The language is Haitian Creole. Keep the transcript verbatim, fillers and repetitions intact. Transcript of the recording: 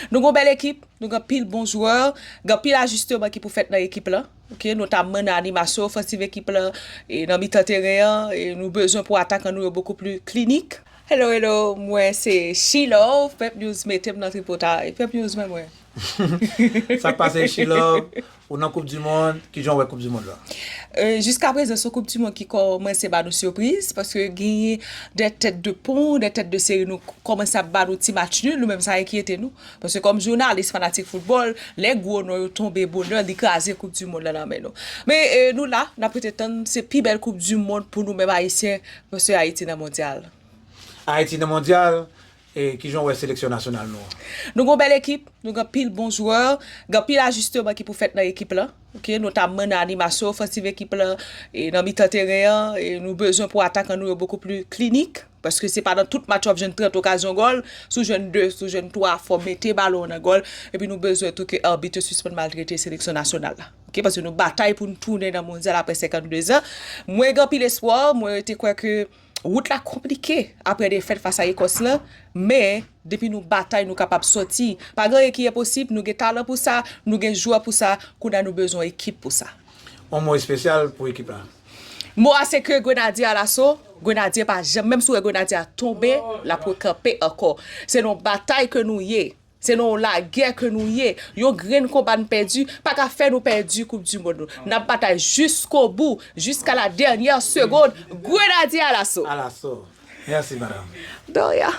Nou gen yon bèl ekip, nou gen anpil bon jwè, gen anpil ajisteman ki pou fèt nan ekip la. Ok, notamman nan animasyon ofansiv ekip la, e nan mitan teren an, e nou bezwen pou atakan nou yo bokou pli klinik. Hello, hello, mwen se She Love, Pep News mete m nan tripotay, Pep News men mwen. Sa k pase, She Love? Ou nan Koup di Mond, kijan w wè Koup di Mond la? Euh, jiska prezan, se yon Koup di Mond ki kòmanse ba nou sipriz, paske genyen de tèt de pon, de tèt de seri nou kòmanse ap ba nou ti match nul, nou menm sa enkyete nou. Paske kòm jounalis, fanatik foutbòl, lè gwo non yo tonbe bonè, li kraze Koup di Mond la nan men nou. Men euh, nou la, n ap rete tann, se pi bèl Koup di Mond pou nou menm Ayisyen, paske Ayiti nan mondyal. Ayiti nan mondyal, e kijan w wè seleksyon nasyonal nou an? Nou gen yon bèl ekip, nou gen anpil bon jwè, gen anpil ajisteman ki pou fèt nan ekip la. Ok, notamman nan animasyon ofansiv ekip la, e nan mitan teren an, e nou bezwen pou atakan nou yo bokou pli klinik. Paske se pa nan tout match w ap jwenn trant okazyon gòl, si w jwenn de, si w jwenn twa, fò w mete balon an nan gòl, epi nou bezwen tou ke abit yo sispann maltrete seleksyon nasyonal la. Ok, paske nou batay pou n tounen nan mondyal apre senkannde zan. Mwen gen anpil espwa, mwen rete kwè ke wout la konplike apre defèt fas a Ekòs lan, men depi nou batay, nou kapab sòti. Pa gen anyen ki enposib, nou gen talan pou sa, nou gen jwè pou sa, kounye a nou bezwen ekip pou sa. Yon mo espesyal pou ekip la? Mo a se ke Grenadye alaso, Grenadye pa janm, menm si w wè Grenadye a tonbe, l ap rekanpe ankò. Se nan yon batay ke nou ye. Se nan yon lagè ke nou ye. Yon grenn konba n pèdi pa ka fè nou pèdi Koup di Mond nou. N ap batay jiskobou, jiska la dènyè segonn. Grenadye alaso! Alaso. Mèsi, madanm. Doria.